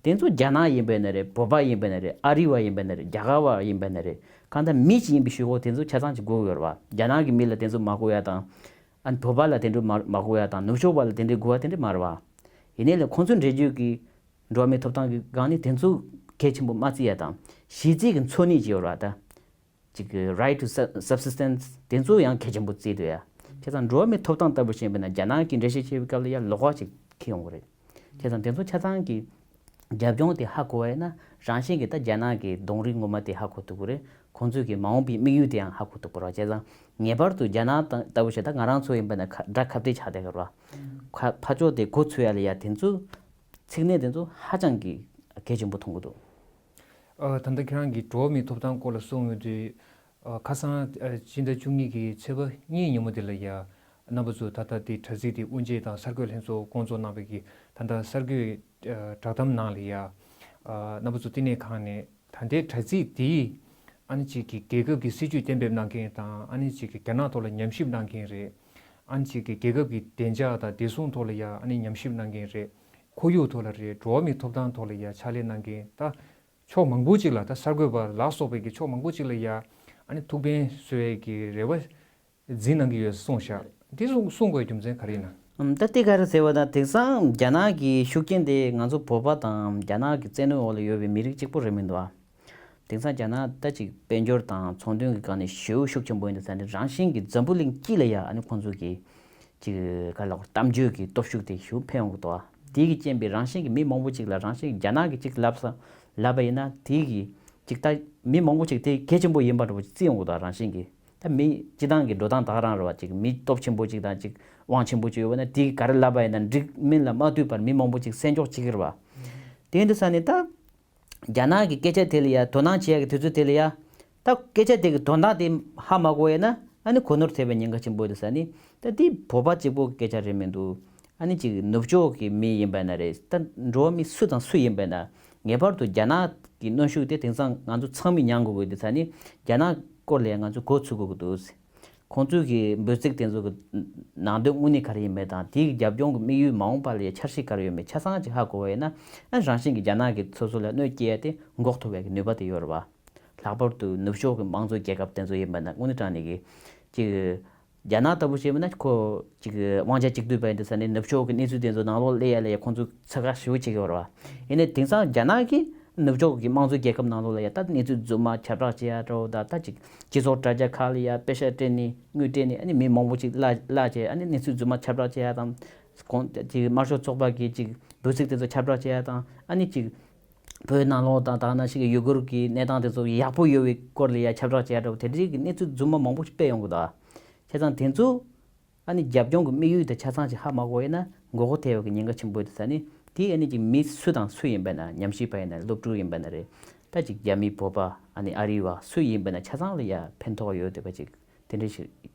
དེ་ཚོ་རྒྱ་ནག་ཡིན་པ་ཡིན་ན་རེད། བོད་པ་ཡིན་པ་ཡིན་ན་རེད། ཨ་རི་བ་ཡིན་པ་ཡིན་ན་རེད། རྒྱ་གར་བ་ཡིན་པ་ཡིན་ན་རེད། གང་ལྟར་མི་ཅིག་ཡིན་པའི་ཤུགས་ཁོག་དེ་ཚོ་ཆ་ཚང་ཅིག་དགོས་ཀྱི་ཡོད་རེད་བ། རྒྱ་ནག་གི་མི་ལ་དེ་ཚོ་མ་དགོས་ཡ་དང་། ཨ་ནི་བོད་པ་ལ་དེ་འདྲ་མ་མ་དགོས་ཡ་དང་ནུབ་ཕྱོགས་པ་ལ་དེ་འདྲ་དགོས་ཡ་དེ་འདྲ་མ་རེད་བ། ཡིན་ནའི་ལས་ཁོང་ཚོའི་འགྲེལ་བརྗོད་ཀྱི་འགྲོ་བ་མིའི་ཐོབ་ཐང་གི་སྒང་ནས་དེ་ཚོ་གལ་ཆེན་པོ་མ་བརྩི་ཡ་དང་གཞི་རྩའི་གི་འཚོ་གནས་ཅིག་ཡོད་རེད་བ་ད། ཅིག་གི་right to sub- subsistence དེ་ཚོ་ཡང་གལ་ཆེན་པོ་བརྩིས་འདུག་ཡ། བྱས་ཙང་འགྲོ་བ་མིའི་ཐོབ་ཐང་ལྟ་བུ་བྱས་པ་ན་རྒྱ་ནག་གིས་འགྲེལ་བཤད་བྱེད་པའི་སྐབས་ལ་ཡ་ལོགས་ཀ་ཅིག་འཁྱེར་ཡོང་གི་རེད། བྱས་ཙང་དེ་ཚོ་ཆ་ཚང་གི་རྒྱབ་ལྗོངས་དེ་ཧ་གོ་བ་ཡིན་ན་རང་བཞིན་གྱིས་ད་རྒྱ་ནག་གི་གདོང་རིས་ངོ་མ་དེ་ཧ་གོ་ཐུབ་ཀྱི་རེད། ཁོང་ཚོས་ཀྱི་མ་འོངས་པའི་དམིགས་ཡུལ་དེ་ཡང་ཧ་གོ་ཐུབ་ཀྱི་རེད། བྱས་ཙང་ངེས་པར་དུ་རྒྱ་ནག་དང་ལྟ་བུ་བྱས་ད་ང་རང་ཚོ་ཡིན་པ་ན་ཁ་དགྲ་ཁ་གཏད་ཆགས་བསྡད་ཀྱི་རེད་བ། ཁ་ཕར་ཕྱོགས་དེ་མགོ་ཚོས་ཡ་ལ་ཡ་དེ་ཚོ་ཚིག་སྣེ་དེ་ཚོ་ཧ་ཅང་གི་གལ་ཆེན་པོ་མཐོང་གི་འདུག་ཨ། ད་ལྟ་ཁྱེད་རང་གིས་འགྲོ་བ་མིའི་ཐོབ་ཐང་སྐོར་ལ་གསུངས་ཡོང་དུས། ཨ། ཁ་སང་ཨ་སྤྱི་ཟླ་བཅུ་གཉིས་ཀྱི་ཚེས་པ་གཉིས་ཉིན་མོ་དེ་ལ་ཡ། རྣམ་པ་ཚོ་ད་ལྟ་དེ་དྲ་ཚིགས་དེ་དབུ་འབྱེད་དང་གསར་འགོད་ལྷན་ཚོགས་བསྐོང་ཚོགས་གནང་བའི་གི་ད་ལྟ་གསར་འགོད་ཨ་བསྒྲགས་གཏམ་ནང་ལ་ཡ། ཨ། རྣམ་པ་ཚོ་བསྟི་གནས་ཁང་ནས་ད་ལྟའི་དྲ་ཚིགས་དེ་ཨ་ནི་ཅིག་གི་རྒྱལ་ཁབ་ཀྱི་སྲིད་ཇུས་གཏན་འབེབས་གནང་མཁན་དང་ཨ་ནི་ཅིག་གི་རྒྱ་ནག་ཐོག་ལ་ཉམས་ཞིབ་གནང་མཁན་རེད། ཨ་ནི་ཅིག་གི་རྒྱལ་ཁབ་ཀྱི་བདེ་འཇགས་དང་བདེ་སྲུང་ཐོག་ལ་ཡ་ཨ་ནི་ཉམས་ཞིབ་གནང་མཁན་རེད། ཁོར་ཡུག་ཐོག་ལ་རེད། འགྲོ་བ་མིའི་ཐོབ་ཐང་ཐོག་ལ་ཡ་ཕྱག་ལས་གནང་མཁན་ད། ཕྱོགས་མང་པོ་ཅིག་ལ་ད་གསར་འགོད་པ་ལ་སོགས་པའི་གི་ཕྱོགས་མང་པོ་ཅིག་ལ་ཡ་ཨ་ནི་ཐུགས་ཕན་གསོས་ཡས་ཀྱི་རེ་བ་འཛིན་གནང་གི་ཡོད་གསུངས་ཤག་འདི་གསུང་གསུང་དགོས་རྒྱུ་མཚན་ག་རེ་ཡིན་ན། ཨམ། ད་དེ་ག་རེ་ཟེར་བ་ན་དེང་སང་རྒྱ་ནག་གི་ཤུགས་རྐྱེན་དེ་ང་ཚོ་བོད་པ་དང་རྒྱ་ནག་གི་བཙན་གནོན་འོག་ལ་ཡོད་པའི་མི་རིགས་གཅིག་པོ་རེད་མི་འདུག་ཨ། དེང་སང་རྒྱ་ནག་ད་ཅིག་དཔལ་འབྱོར་དང་ཚོང་དོན་གྱི་སྒང་ནས་ཞེ་པོ་ཤུགས་ཆེན་པོ་ཡིན་དུས་ཙང་ནས་རང་བཞིན་གྱིས་འཛམ་བུ་གླིང་སྤྱི་ལ་ཡ་ཨ་ནི་ཁོང་ཚོ་གི་ཅིག་ག་ལ་གཏམ་བརྗོད་ཀྱི་སྟོབས་ཤུགས་དེ་ཞེ་པོ་འཕེལ་ཡོང་གི་འདུག་ཨ། དེ་གི་རྐྱེན་པས་རང་བཞིན་གྱིས་མི་མང་པོ་ཅིག་ལ་རང་བཞིན་གྱིས་རྒྱ་ནག་གི་ཅིག་ལབ་ས་ལབ་པ་ཡིན་ན་དེ་གི་ཅིག་ད་མི་མང་པོ་ཅིག་དེ་གལ་ཆེན་པོ་ཡིན་པ་འདྲ་པོ་ཅིག་བརྩི་ཡོང་གི་འདུག་ཨ། རང་བཞིན་གྱིས་ད་མི་སྤྱི་བཏང་གི་འགྲོ་སྟངས་ད་ག་རང་རེད་བ། ཅིག་མི་སྟོབས་ཆེན་པོ་ཅིག་དང་ཅིག་དབང་ཆེན་པོ་ཅིག་ཡོད་པ་ན་དེ་གི་ག་རེ་ལབ་པ་ཡིན་ན་འགྲིག་མིན་ལ་མ་ལྟོས་པར་མི་མང་པོ་ཅིག་གསན་འཇོག་བྱེད་ཀྱི་རེད་བ། དེ་ཡིན་དུས་ཙང་ནས་ད། རྒྱ་ནག་གི་སྐད་ཆ་དེ་ལ་ཡ་དོ་སྣང་བྱེད་ཡ་གི་དུས་ཚོད་དེ་ལ་ཡ། ད་སྐད་ཆ་དེ་གི་དོན་དག་དེ་ཧ་མ་གོ་ཡ་ན་ཨ་ནི་གོ་ནོར་ཐེབས་པའི་ཉེན་ཁ་ཆེན་པོ་ཡོད་ས་ནི། ད་དེ་བོད་པ་གཅིག་པོ་གི་སྐད་ཆ་རེད་མི་འདུག་ཨ་ནི་ཅིག་ནུབ་ཕྱོགས་ཀྱི་མི་ཡིན་པ་ན་རེད། ད་འགྲོ་བ་མི་སུ་དང་སུ་ཡིན་པ་ན་ངེས་པར་དུ་རྒྱ་ནག་གི་གནོན་ཤུགས་དེ་དེང་སང་ང་ཚོ་ཚང་མས་མྱང་དགོས་ཀྱི་ཡོད་དུས་ས་ནི་རྒྱ་ནག་སྐོར་ལ་ཡ་ང་ཚོ་གོ་ཚུགས་དགོས་ཀྱི་འདུག་ཁོང་ཚོས་ཀྱི་འབོད་ཚིག་དེ་ཚོ་གི་ནང་དོན་དངོས་གནས་ག་རེ་ཡིན་མེད་དང་དེའི་རྒྱབ་ལྗོངས་ཀྱི་དམིགས་ཡུལ་མ་འོངས་པ་ལ་ཡ་འཆར་གཞི་ག་རེ་ཡོད་མེད་ཆ་ཚང་ཅིག་ཧ་གོ་བ་ཡིན་ན་ཨ་རང་བཞིན་གྱི་རྒྱ་ནག་གི་སོ་སོ་ལ་གནོད་སྐྱེལ་ཡ་དེ་འགོག་ཐུབ་ཡ་གི་ནུས་པ་དེ་ཡོད་རེད་བ། ལྷག་པར་དུ་ནུབ་ཕྱོགས་ཀྱི་དམངས་གཙོ་རྒྱལ་ཁབ་དེ་ཚོ་ཡིན་པ་ན་དངོས་གནས་དྲང་གནས་ཀྱི་ཅིག་རྒྱ་ནག་ལྟ་བུ་བྱས་པ་ན་ཁོ་ཅིག་དབང་ཆ་གཅིག་སྡུད་པ་ཡིན་དུས་ས་ནས་ནུབ་ཕྱོགས་ཀྱི་གནས་ཚུལ་དེ་ཚོ་ནང་ལོགས་སླེབས་ཡ་ལ་ཡ་ཁོང་ཚོ་ཚ་ཁ་ཞེ་པོ་བྱེད་ཀྱི་ཡོད་རེད་བ། ཡིན་ནའི་དེང་སང་རྒྱ་ནག་གིས་ནུབ་ཕྱོགས་ཀྱི་དམངས་གཙོ་རྒྱལ་ཁབ་ནང་ལོགས་ལ་ཡ་ད་གནས་ཚུལ་རྫུན་མ་ཁྱབ་བསྒྲགས་བྱེད་ཡ་འདྲ་བོ་དང་ད་ཅིག་སྤྱི་ཚོགས་དྲ་རྒྱ་ཁག་ལ་ཡ་པེ་ཤག་སྤྲད་ནས་དངུལ་སྤྲད་ནས་ཨ་ནི་མི་མང་པོ་ཅིག་གླ་གླ་བྱས་ཨ་ནི་གནས་ཚུལ་རྫུན་མ་ཁྱབ་བསྒྲགས་བྱེད་ཡ་དང་། གོང་ཅིག་དམར་ཤོག་ཚོགས་པ་གི་ཅིག་འབོད་ཚིག་དེ་ཚོ་ཁྱབ་བསྒྲགས་བྱེད་ཡ་དང་ཨ་ནི་ཅིག་བོད་ནང་ལོགས་དང་ད་ག་ནང་བཞིན་གྱི་ཡུ་གུར་གྱི་གནས་སྟངས་དེ་ཚོ་ཡག་པོ་ཡོད་པའི་སྐོར་ལ་ཡ་ཁྱབ་བསྒྲགས་བྱེད་ཡ་འདྲ་བོ་དེ་འདྲའི་གི་གནས་ཚུལ་རྫུན་མ་མང་པོ་ཞིག་སྤེལ་ཡོང་གི་འདུག་ཨ། བྱས་ཙང་དེ་ཚོ། ཨ་ནི་རྒྱབ་ལྗོངས་ཀྱི་དམིགས་ཡུལ་དེ་ཆ་ཚང་ཅིག་ཧ་མ་གོ་ཡིན་ན་མགོ་སྐོར་ཐེབས་ཡོད་ཀྱི་ཉེན་ཁ་ཆེན་པོ་ཡོད་དུས་ས་ནི་དེ་ཨ་ནི་ཅིག་མི་སུ་དང་སུ་ཡིན་པ་ན་ཉམས་ཞིབ་པ་ཡིན་ན་རེད་སློབ་ཕྲུག་ཡིན་པ་ན་རེད། ད་ཅིག་རྒྱ་མི་བོད་པ་ཨ་ནི་ཨ་རི་བ་སུ་ཡིན་པ་ན་ཆ་ཚང་ལ་ཡ་ཕན་ཐོགས་ཡོད་བསྡད་པ་ཅིག་དེ་འདྲ་ཞིག་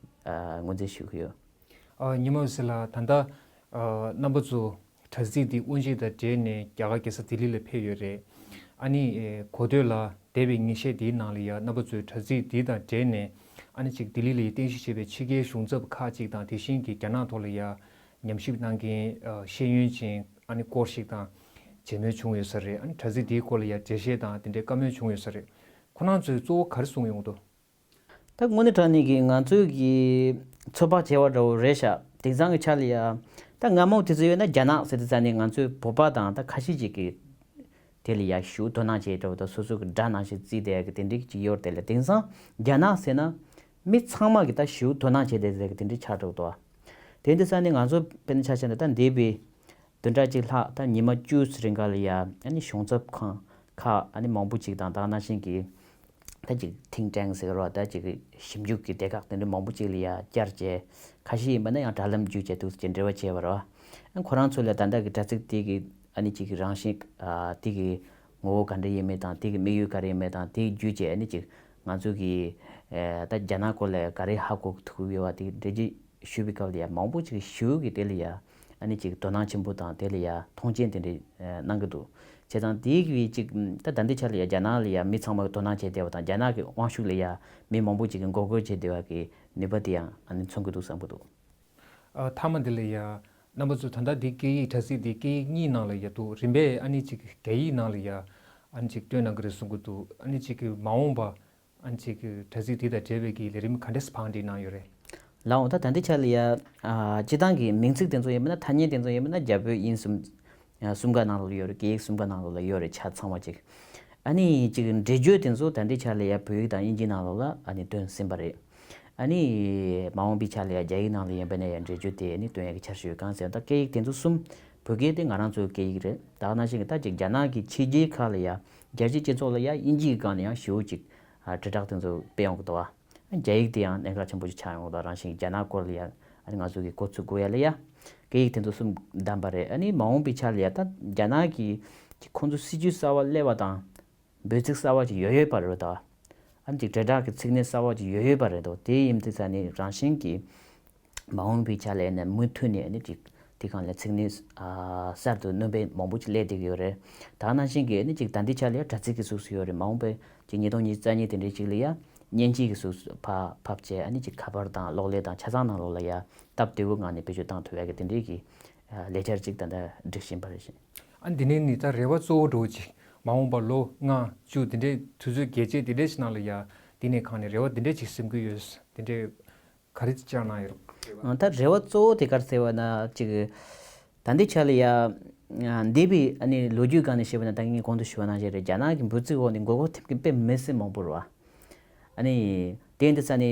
ཨ་ངོས་འཛིན་ཞུ་གི་ཡོད། ཨ་ཉི་མ་འོད་ཟེར་ལགས། ད་ལྟ་ཨ་རྣམ་པ་ཚོ་དྲ་ཚིགས་འདི་དབུ་འབྱེད་དང་འབྲེལ་ནས་རྒྱ་གར་རྒྱལ་ས་ལྡི་ལི་ལ་ཕེབས་ཡོད་རེད། ཨ་ནི་ཨེ་གོ་ཐོས་ལ་འདས་པའི་ཉིན་ཤས་འདིའི་ནང་ལ་ཡ་རྣམ་པ་ཚོའི་དྲ་ཚིགས་འདི་དང་འབྲེལ་ནས་ཨ་ནི་ཅིག་ལྡི་ལི་ལ་ཡ་རྟེན་གཞི་བྱས་པའི་ཕྱི་རྒྱལ་གཞུང་ཚབ་ཁག་ཅིག་དང་དེ་བཞིན་གྱི་རྒྱ་ནག་ཐོག་ལ་ཡ་ཉམས་ཞིབ་གནང་མཁན་ཨ་ཤེས་ཡོན་ཅན་ཨ་ནི་སྐོར་ཞིག་དང་མཇལ་མོལ་བྱུང་ཡོད་ས་རེད། ཨ་ནི་དྲ་ཚིགས་འདིའི་སྐོར་ལ་ཡ་འགྲེལ་བཤད་དང་དེ་འདྲའི་བཀའ་མོལ་བྱུང་ཡོད་ས་རེད། ཁོ་རང་ཚོས་གཙོ་བོ་ག་རེ་གསུངས་ཡོང་འདུག་ད་དངོས་གནས་དྲང་གནས་ཀྱི་ང་ཚོའི་གི་ཚོད་དཔག་བྱས་པ་འདྲ་བོ་རེད་ཤག་དེང་སང་གི་ཆ་ལ་ཡ། ད་སྔ་མོ་དུས་ཚོད་ཡོད་ན་རྒྱ་ནག་ཟེར་དུས་ཙང་ནས་ང་ཚོའི་བོད་པ་དང་ད་ཁ་ཤས་ཅིག་གི་དེ་ལ་ཡ་ཞེ་པོ་དོ་སྣང་བྱས་འདྲ་བོ་དང་སོ་སོ་གི་དགྲ་ནང་བཞིན་བརྩིས་བསྡད་ཡ་གི་དེ་འདྲའི་ཅིག་ཡོད་རེད་དེ་ལ། དེང་སང་རྒྱ་ནག་ཟེར་ན་མི་ཚང་མ་གི་ད་ཞེ་པོ་དོ་སྣང་བྱས་བསྡད་ཟེར་གི་དེ་འདྲའི་ཆགས་འགྲོ་འདུག་དེ་དུས་ཙང་ནས་ང་ཚོ་དཔེར་ན་ཆ་བཞག་ན་ད་འདས་པའི་བདུན་ཕྲག་གཅིག་ལྷག་ད་ཉི་མ་བཅུ་ཙམ་རིང་ག་ལ་ཡ་ཨ་ནི་གཞུང་ཚབ་ཁང་ཁག་ཨ་ནི་མང་པོ་ཅིག་དང་ད་ག་ནང་བཞིན་གྱི་ད་ཅིག་think tank་ཟེར་བ་ད་ཅིག་ཞིབ་འཇུག་གི་སྡེ་ཁག་དེ་འདྲ་མང་པོ་ཅིག་ལ་ཡ་བཅར་བྱས་ཁ་ཤས་ཡིན་པ་ན་ཡང་དྲ་ལམ་བརྒྱུད་བྱས་འདུག་ཅེས་འབྲེལ་བ་བྱས་པ་རེད་བ། ཨ་ཁོ་རང་ཚོ་ལ་ད་ལྟ་གི་དྲ་ཚིགས་དེ་གི་ཨ་ནི་ཅིག་རང་བཞིན་ཨ་དེ་གི་ངོ་བོ་ག་འདྲ་ཡིན་མིན་དང་དེ་གི་དམིགས་ཡུལ་ག་རེ་ཡིན་མིན་དང་དེ་བརྒྱུད་བྱས་ཨ་ནི་ཅིག་ང་ཚོ་གི་ཨ་ད་རྒྱ་ནག་སྐོར་ལ་ག་རེ་ཧ་གོ་ཐུབ་ཡོད་བ་དེ་འགྲེལ་བརྗོད་ཞུས་པའི་སྐབས་ལ་ཡ་མང་པོ་ཅིག་ཞུ་གི་དེ་ལ་ཡ་ཨ་ནི་ཅིག་དོ་སྣང་ཆེན་པོ་དང་དེ་ལ་ཡ་མཐོང་ཆེན་དེ་འདྲ་གནང་གི་འདུག་བྱས་ཙང་དེའི་གི་ཅིག་ད་ད་ལྟའི་ཆ་ལ་ཡ་རྒྱ་ནག་ལ་ཡ་མི་ཚང་མ་གི་དོ་སྣང་བྱས་བསྡད་པ་དང་རྒྱ་ནག་གི་དབང་ཤུགས་ལ་ཡ་མི་མང་པོ་ཅིག་གི་མགོ་སྐོར་བྱས་བསྡད་པ་གི་ནུས་པ་དེ་ཡང་ཨ་ནི་མཚོན་གི་འདུག་བསམ་གི་འདུག་ཨ་མཐའ་མ་འདི་ལ་ཡ་རྣམ་པ་ཚོས་ད་ལྟ་འདི་སྐད་ཡིག་དྲ་ཚིགས་འདི་སྐད་ཡིག་གཉིས་ནང་ལ་ཡ་འདུག་རིམ་པས་ཨ་ནི་ཅིག་རྒྱ་ཡིག་ནང་ལ་ཡ་ཨ་ནི་ཅིག་བཏོན་གནང་གི་རེད་གསུང་གི་འདུག་ཨ་ནི་ཅིག་གི་མ་འོངས་པ་ཨ་ནི་ཅིག་གི་དྲ་ཚིགས་འདི་དང་འབྲེལ་བའི་གི་ལས་རིམ་ག་འདྲས་བང་སྒྲིག་གནང་ཡོད་རེད། ལགས་འོང་། ད་ད་ལྟའི་ཆ་ལ་ཡ་ཨ་སྤྱི་བཏང་གི་མིང་ཚིག་དེ་ཚོ་ཡིན་པ་ན་ཐ་སྙད་དེ་ཚོ་ཡིན་པ་ན་རྒྱ་བོད་དབྱིན་གསུམ་ཨ་གསུམ་ཀ་ནང་ལོགས་ལ་ཡོད་རེད། སྐད་ཡིག་གསུམ་ཀ་ནང་ལོགས་ལ་ཡོད་རེད་ཆ་ཚང་བ་ཅིག་ཨ་ནི་ཅིག་འགྲེལ་བརྗོད་དེ་ཚོ་ད་ལྟའི་ཆ་ལ་ཡ་བོད་ཡིག་དང་དབྱིན་ཇིའི་ནང་ལོགས་ལ་ཨ་ནི་བཏོན་ཟིན་པ་རེད། ཨ་ནི་མ་འོངས་པའི་ཆ་ལ་ཡ་རྒྱ་ཡིག་ནང་ལ་ཡིན་པ་ན་ཡ་འགྲེལ་བརྗོད་དེ་ཨ་ནི་བཏོན་ཡ་གི་འཆར་གཞི་ཡོད། གང་ཟེར་ན་ད་སྐད་ཡིག་དེ་ཚོ་གསུམ་བོད་སྐད་དེ་ང་རང་ཚོའི་སྐད་ཡིག་རེད། ད་ག་ནང་བཞིན་གྱི་ད་ཅིག་རྒྱ་ནག་གི་ཕྱི་རྒྱལ་ཁག་ལ་ཡ་རྒྱལ་སྤྱིའི་སྤྱི་ཚོགས་ལ་ཡ་དབྱིན་ཇིའི་སྒང་ནས་ཡང་ཞེ་པོ་ཅིག་ཨ་དྲིལ་བསྒྲགས་དེ་ཚོ་སྤེལ་ཡོང་གི་འདུག་བ། རྒྱ་ཡིག་དེ་ཡང་གནད་འགག་ཆེན་པོ་ཞིག་ཆགས་ཡོང་གི་འདུག་རང་བཞིན་རྒྱ་ནག་སྐོར་ལ་ཡ་ཨ་ནི་ང་ཚོ་གི་གོ་ཚུགས་དགོས་ཡ་ལ་ཡ་སྐད་ཡིག་དེ་ཚོ་གསུམ་བདམས་པ་རེད། ཨ་ནི་མ་འོངས་པའི་ཆ་ལ་ཡ་ད་རྒྱ་ནག་གི་ཁོང་ཚོ་སྲིད་ཇུས་གསར་བ་སླེབས་པ་དང་། འབོད་ཚིག་གསར་བ་ཅིག་ཡོད་ཡོད་པ་རེད་ད། ཨ་ནི་ཅིག་དྲིལ་བསྒྲགས་ཀྱི་ཚིག་སྣེ་གསར་བ་ཅིག་ཡོད་ཡོད་པ་རེད་དོ། དེ་ཡིན་དུས་ས་ནི་རང་བཞིན་གྱིས་མ་འོངས་པའི་ཆ་ལ་ནས་མུ་མཐུད་ནས་ནི་ཅིག་དེ་སྒང་ལ་ཚིག་སྣེ་ཨ་གསར་དུ་སྣོན་པ་མང་པོ་ཅིག་སླེབས་བསྡད་ཀྱི་ཡོད་རེད། ད་ག་ནང་བཞིན་གྱི་ནི་ཅིག་ད་ལྟའི་ཆ་ལ་ཡ་དྲ་ཚིགས་ཀྱི་གཟུགས་སུ་ཡོད་རེད། མ་འོངས་པའི་ཅིག་ཉིས་སྟོང་ཉི་ཤུ་རྩ་གཉིས་དེ་འདྲའི་ཅིག་ལ་ཡ་མཉེན་ཆས་ཀྱི་གཟུགས་སུ་ཕ་ཕབ་བྱས་ཨ་ནི་ཅིག་ཁ་པར་དང་གློག་ཀླད་དང་ཆ་ཚང་ནང་ལོགས་ལ་ཡ་སྟབས་བདེ་བོའི་ངང་ནས་བེད་སྤྱོད་བཏང་ཐུབ་ཡ་གི་དེ་འདྲའི་གི་ལས་འཆར་ཅིག་ད་ལྟ་སྒྲིག་བཞིན་པ་རེད། ཨ་འདི་ནས་ནི་ད་རེ་བ་གཙོ་བོ་འདྲ་བོ་ཅིག་མ་འོངས་པ་ལོ་ལྔ་བཅུ་དེ་འདྲའི་དུས་ཚོད་རྒྱས་བྱེད་དེ་འདྲའི་ཞིག་ནང་ལ་ཡ་འདི་ནས་གང་ནས་རེ་བ་དེ་འདྲའི་ཅིག་སེམས་ཀྱི་ཡོད། དེ་འདྲའི་ག་རེ་བཅངས་གནང་ཡོད། ཨ་ད་རེ་བ་གཙོ་བོ་དེ་ག་རེ་ཟེར་བ་ན་ཅིག་ད་འདི་ཆ་ལ་ཡ་འདས་པའི་ཨ་ནི་ལོ་རྒྱུས་སྒང་ནས་བཤད་པ་ན་ད་ངས་གོང་དུ་ཞུས་པ་ནང་བཞིན་རེད། རྒྱ་ནག་གི་འབོད་ཚིག་འོག་ནས་མགོ་སྐོར་ཐེབས་མཁན་དཔེ་མི་སྲིད་མང་པོ་རེད་བ། ཨ་ནི་དེ་འདི་ས་ནི།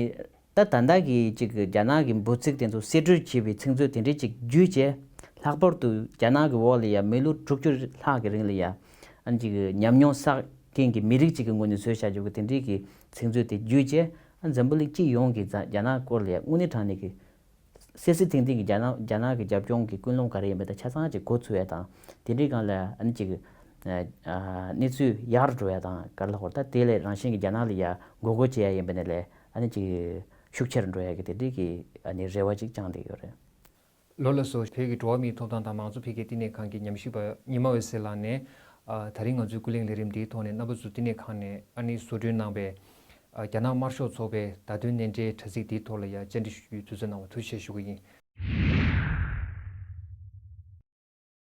ད་ད་ལྟ་གི་ཅིག་རྒྱ་ནག་གི་འབོད་ཚིག་དེ་ཚོ་གསེད་བཀྲོལ་བྱས་པའི་ཚིག་མཛོད་དེ་འདྲའི་ཅིག་བརྒྱུད་བྱས། ལྷག་པར་དུ་རྒྱ་ནག་གི་འོག་ལ་ཡ་མི་ལོ་དྲུག་ཅུ་ལྷག་གི་རིང་ལ་ཡ་ཨ་ནི་ཅིག་ཉམས་མྱོང་བསགས་མཁན་གྱི་མི་རིགས་ཅིག་གི་ངོས་ནས་བཟོས་བཞག་རྒྱུ་གི་དེ་འདྲའི་གི་ཚིག་མཛོད་དེ་བརྒྱུད་བྱས། ཨ་འཛམ་བུ་གླིང་སྤྱི་ཡོངས་ཀྱི་རྒྱ་ནག་སྐོར་ལ་ཡ་དངོས་གནས་དྲང་གནས་ཀྱི་སེ་སེ་ཐིང་ཐིང་གི་རྒྱ་ནག་རྒྱ་ནག་གི་རྒྱབ་ལྗོངས་ཀྱི་ཀུན་སློང་ག་རེ་ཡིན་པ་དང་ཆ་ཚང་ཅིག་གོ་ཚུད་ཡ་དང་། དེ་འདྲའི་སྒང་ལ་ཨ་ནི་ཅིག་གནས་ཚུལ་ཡག་རུ་འགྲོ་ཡ་དང་ག་རེ་ལབ་དགོས་རེད། ད་དེ་ལས་རང་བཞིན་གྱི་རྒྱ་ནག་ལ་ཡ་མགོ་སྐོར་བྱེད་ཡ་ཡིན་པ་ནས་ལས་ཨ་ནི་ཅིག་ཤུགས་ཆེར་འགྲོ་ཡ་གི་དེ་འདྲའི་གི་ཨ་ནི་རེ་བ་ཅིག་བཅངས་བསྡད་ཡོད་རེད། ལགས་སོ། བོད་ཀྱི་འགྲོ་བ་མིའི་ཐོབ་ཐང་དང་མང་གཙོ་འཕེལ་རྒྱས་བསྟི་གནས་ཁང་གི་ཉམས་ཞིབ་པ་ཉི་མ་འོད་ཟེར་ལགས་ནས། ཨ་ད་རིང་ང་ཚོའི་ཀུན་གླེང་ལས་རིམ་འདིའི་ཐོག་ནས་རྣམ་པ་ཚོ་བསྟི་གནས་ཁང་ནས་ཨ་ནི་བཟོ་སྐྲུན་གནང་པའི་ཨ་རྒྱ་ནག་དམར་ཤོག་ཚོགས་པའི་བརྡ་དོན་སྣེ་འདྲེན་དྲ་ཚིགས་འདིའི་ཐོག་ལ་ཡ་བཅར་འདྲི་ཞུ་རྒྱུའི་དུས་ཚོད་གནང་བར་ཐུགས་རྗེ་ཆེ་ཞུ་གི་ཡིན།